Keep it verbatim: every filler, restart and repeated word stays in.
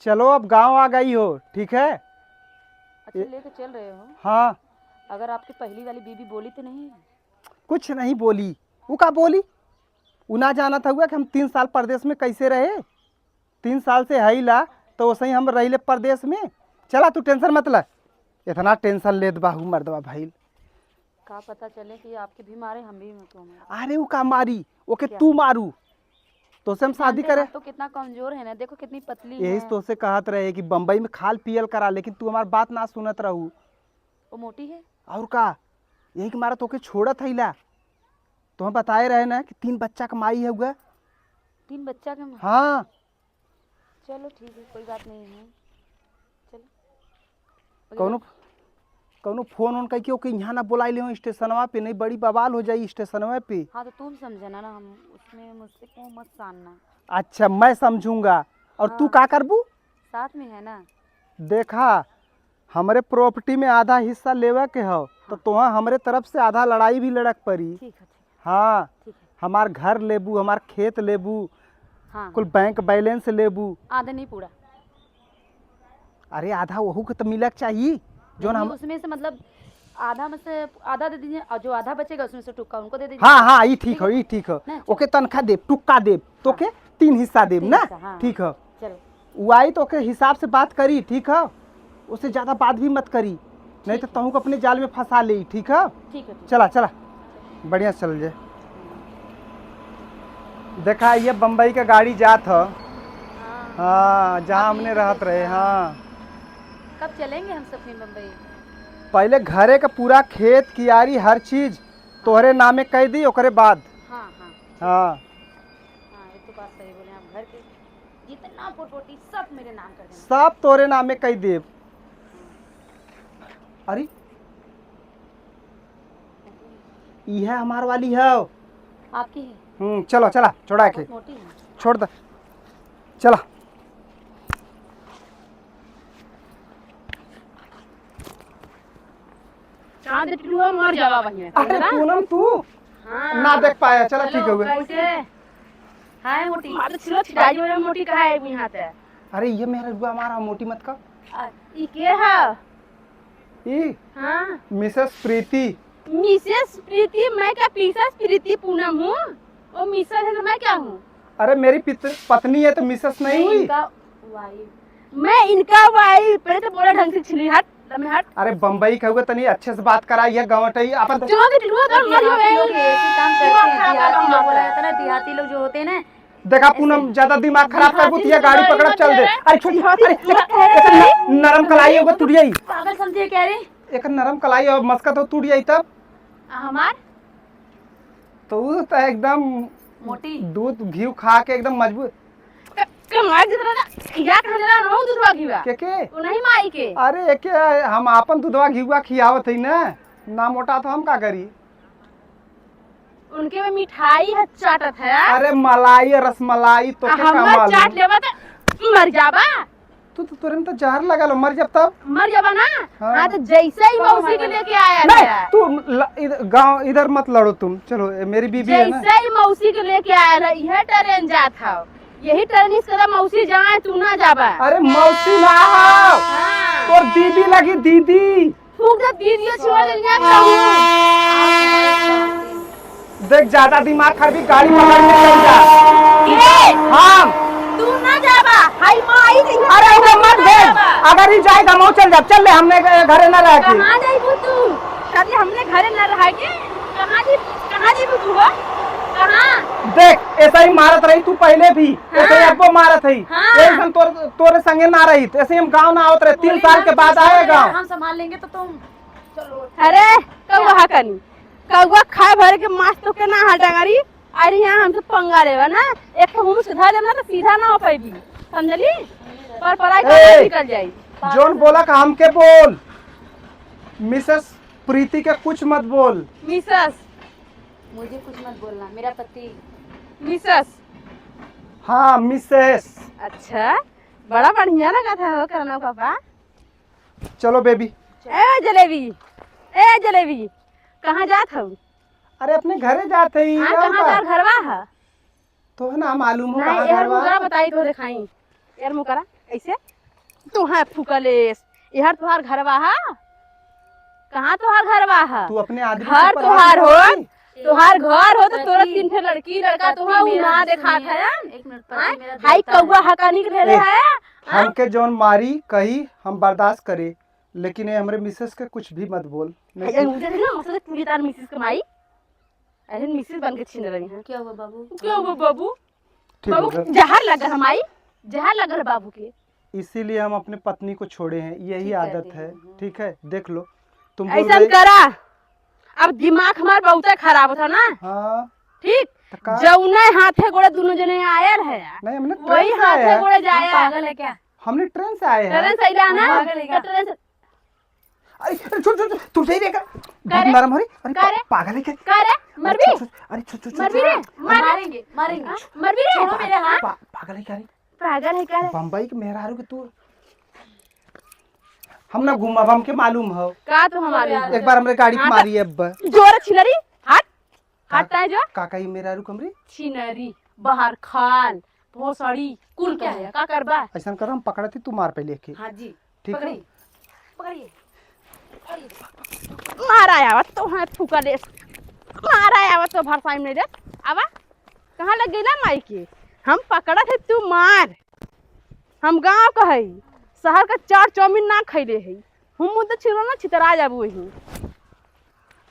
चलो, अब गाँव आ गई हो, ठीक है? अच्छा, ए- लेके चल रहे हो? हाँ। अगर आपकी पहली वाली बीबी बोली तो नहीं? कुछ नहीं बोली। वो का बोली? वो ना जानत हुआ कि हम तीन साल परदेस में कैसे रहे। तीन साल से हई ला, तो वैसे ही हम रहिले परदेस में। चला, तू tension मत ले। इतना tension लेत बाहू मर्दवा भइल। का पता चले कि आपके भी मारे, हम भी तो मारे। अरे, वो का मारी? ओके, क्या? तू मारू। तोसे हम शादी जानते करे। हैं, आप तो कितना कमजोर है ना, देखो कितनी पतली यही है। तोसे कहत रहे कि बम्बई में खाल पियल करा, लेकिन तू हमार बात ना सुनत रहू। वो मोटी है। और का, यही के मारा तोके छोड़त है ला। तो हम बताए रहे ना कि तीन बच्चा का माई है हुआ। तीन बच्चा के माँ? हाँ। चलो ठीक है, कोई बात नहीं है। चलो। कौनो, कौनो फोन वोन कइके ओके यहाँ ना बोलाई ले हो स्टेशनवा पे, नहीं बड़ी बवाल हो जाई स्टेशनवा पे। हाँ, तो तुम समझना ना, हम उसमें मुझसे क्यों मत सानना। अच्छा, मैं समझूंगा। और तू हाँ। का करबू? साथ में है ना। देखा, हमरे property में आधा हिस्सा लेवे के हो, तो हाँ। तोहा हमरे तरफ से आधा लड़ाई भी लड़क पड़ी। ठीक है, ठीक है। हाँ, ठीक है। हमार घर लेबू, हमार खेत लेबू, हाँ, कुल हाँ। Bank balance लेबू। आधा नहीं पूरा। अरे, आधा वहू के तो मिलक चाहिए, जौन नहीं, हम उसमें से मतलब आधा में से आधा दे दीजिए और जो आधा बचेगा उसमें से टुक्का उनको दे दीजिए। हाँ, हाँ, ई ठीक ठीक हो, है? ई ठीक हो। ना, चलो। ओके तनखा देब, टुक्का देब, हाँ। तोके तीन हिस्सा देब तीन ना? हिस्सा, हाँ, ठीक हो। चलो। उ आई तो ओके हिसाब से बात करी, ठीक हो? उससे ज्यादा बात भी मत करी, नहीं तो ठीक है। तहूँ को अपने जाल में फंसा ले, ठीक हो? ठीक है, ठीक है। चला, चला, बढ़िया से चल जाए। देखा, ये बम्बई का गाड़ी जात ह। हाँ। हाँ, जहाँ अब हमने यहीं रहत रहे, हाँ। हाँ। कब चलेंगे हम सब फिर बम्बई? पहले घरे का पूरा खेत कियारी हर चीज तोहरे नामे कह दी, ओकरे बाद। हाँ, हाँ। हाँ। हाँ, ये तो बात सही बोले आप। घर के जितना property सब मेरे नाम कर देना। सब तोरे नामे कह देब। अरे, ई है हमार वाली है। आपकी है? हम्म, चलो, चला, छोड़ा के। बहुत मोटी है। छोड़ दे, चला। चांद टुआ मर जावा बहिया। अरे पूनम, तू हाँ। ना देख पाया, चला, ठीक हो गया। कैसे? हाय मोटी। मार छिलो छिटाई में मोटी कहाँ है यहाँ पे? अरे ये मेरा रुआ हमारा मोटी मत कर। आ, ई के है? ई? हाँ। Missus प्रीति। Missus प्रीति, मैं क्या Missus प्रीति पूनम हूँ? वो Missus है तो मैं क्या हूँ? अरे मेरी पित-, पत्नी है तो Missus नहीं मैं हुई? इनका wife। मैं इनका wife। पहले तो बोला ढंग से, छिली हट, लम्बे हट। अरे बम्बई कहुए, तनी अच्छे से बात करा, ये गंवटई अपन तो जो भी टुआ कर मर आप लोग गए। एक ही काम करते हैं, दिमाग खराब देहाती लोग बोला जाता है ना, दिहाती लोग जो होते हैं ना, देखा पूनम, ज्यादा दिमाग खराब कर बुतिया, गाड़ी पकड़ा, चल दे। अरे छोड़, अरे एक न-, नरम कलाई होगा टूट जाई। पागल समझे क्या रे? एक नरम कलाई और मस्का तो टूट जाई तब। आ, हमार? तो वो तो एकदम मोटी। दूध घी खा के एकदम मजबूत। क-, कमाई जितना ना, खिया के हमरा ना दूधवा घीवा। के के? वो नहीं माई के। अरे एके हम आपन दूधवा घीवा खियावत हई ना, ना मोटा तो हम का करी? उनके में मिठाई है, चाटत है। अरे मलाई, रसमलाई, तो आ, के का हम मालूम? चाट लेबा त मर जाबा। तू तो, तोरे में तो जहर लगा लो, मर जब तब। मर जाबा ना? हाँ। हाँ, तो जैसे ही मौसी के लेके आया नहीं, था। तू ल-, इध-, गाँव इधर मत लड़ो तुम। चलो, ए, मेरी बीबी है ना। जैसे ही मौसी के लेके आया था, यह ट्रेन जात था, यही ट्रेन इस कदम मौसी जाए, तू ना जाबा। अरे मौसी ना हो, हाँ। तोर दीदी लगी, दीदी। फूंक दे, दीदियो छुआ ले लिया कहूँ। देख, ज्यादा दिमाग खराबी, गाड़ी पकड़ के चल जा। ए! हाँ। तू ना जाबा, हाय माई नहीं। अरे, उधर मत भेज। अगर ही जाए, हम चल जा। चल ले, हमने घरे ना रह के। कहाँ जाइबू तू? चल ले, हमने घरे ना रह के। कहाँ जी, कहाँ जाइबू तू हो? कहाँ? देख, ऐसा ही मारत रही तू पहले भी, ऐसे ही हाँ। अब्बो मारत है। हाँ। ऐसे हम तोर, तोरे संगे ना रही, ऐसे ही हम गाँव ना आवत रहे। तीन साल के बाद आए गाँव। हम संभाल लेंगे तो तुम चलो। अरे, कौआ हकनी, कौआ खाए भरे के मांस तो के ना हा डंगरी, अरे यहाँ हमसे पंगा लेवा ना, एक तो मुंह से धर लेना तो सीधा ना हो पाएगी, समझली? पर पराई ए, का निकल जाई। जौन बोला का हमके बोल, मिसेस प्रीति के कुछ मत बोल। मिसेस। मुझे कुछ मत बोलना, मेरा पति। मिसेस। हाँ, मिसेस। अच्छा, बड़ा बढ़िया लगा था हो करना पापा। चलो बेबी। ए जलेबी, ए जलेबी, कहाँ जात हऊ? अरे अपने घरे जात हई, हाँ, और कहाँ का? तार घरवा है? तो है ना मालूम हो नहीं, कहाँ यार घरवा? मुकरा बताई तो दिखाई। यार मुकरा, ऐसे? तोहार फुकलेस, एहर तोहार घरवा हा? कहाँ तोहार घरवा हा? तू अपने आदमी से घर परेशान तोहार हो, काहे? तोहार घर हो तो तोरा तीन ठे लड़की लड़का तोहार उ ना देखात है। एक मिनट, पति मेरा देवता है। हाई कौआ हकानी के धरे है। हमके जौन मारी कही हम बर्दाश्त करे, लेकिन ये हमरे मिसेस के कुछ भी मत बोल। अरे मुझे ना, मुझे पूरी तार मिसेस के माई। अरे मिसेस बन के छीन रही है। क्या हुआ बाबू? क्या हुआ बाबू? ठीक बाबू हो गया। जहर लगा है माई, जहर लगा है बाबू के। इसीलिए हम अपने पत्नी को छोड़े हैं, यही आदत है। ठीक है, देख लो, तुम बोल ऐसा रहे करा। अब दिमाग हमार बहुत खराब होता ना। हाँ। ठीक। तो का? जौने हाथे गोड़े दोनों जने आयल है, नहीं, हमने वही ट्रेन से आए हाथे हैं। गोड़े जाए। हम पागल है क्या? हमने ट्रेन से आए हैं। ट्रेन से अइला ना? पागल है क्या? तो ट्रेन से अरे, अरे, छोड़, छोड़, छोड़, तू जाई रे, कर। का रे? नरम हो रे। अरे, का रे? पा-, पागल है क्या? का रे? अरे, मरबी? छोड़, छोड़, अरे, छोड़, छोड़, छोड़, मरबी रे? छोड़। मारेंगे, मारेंगे। हाँ? मरबी रे? छोड़ो मेरे हाथ। पा-, पागल है क्या रे? पागल है क्या रे? बम्बई के मेहरारू के तू। हम ना घूमब, हमके मालूम हो। का तो हमारे एक बार हमरे गाड़ी के मारी है अब। जोर छिनरी, हट। हट, का-, ताए जो? का कही मेहरारू कमरी? छिनरी, बाहर खाल, भोसड़ी, कुल क्या है? का करबा? ऐसा कर, हम पकड़ती, तू मार पहले एक ही। हाँ जी। ठीक है? पकड़ी, पकड़िए। मारा आवा तो हाथ फूका दे। मारा आवा तो भरसाई में दे। आवा। कहाँ लग गई ना माई के? हम पकड़त है, तू मार। हम गाँव का है। शहर का चाट चाउमीन ना खैले है। हम मुद्दा छिरो ना छितरा जाबू ही।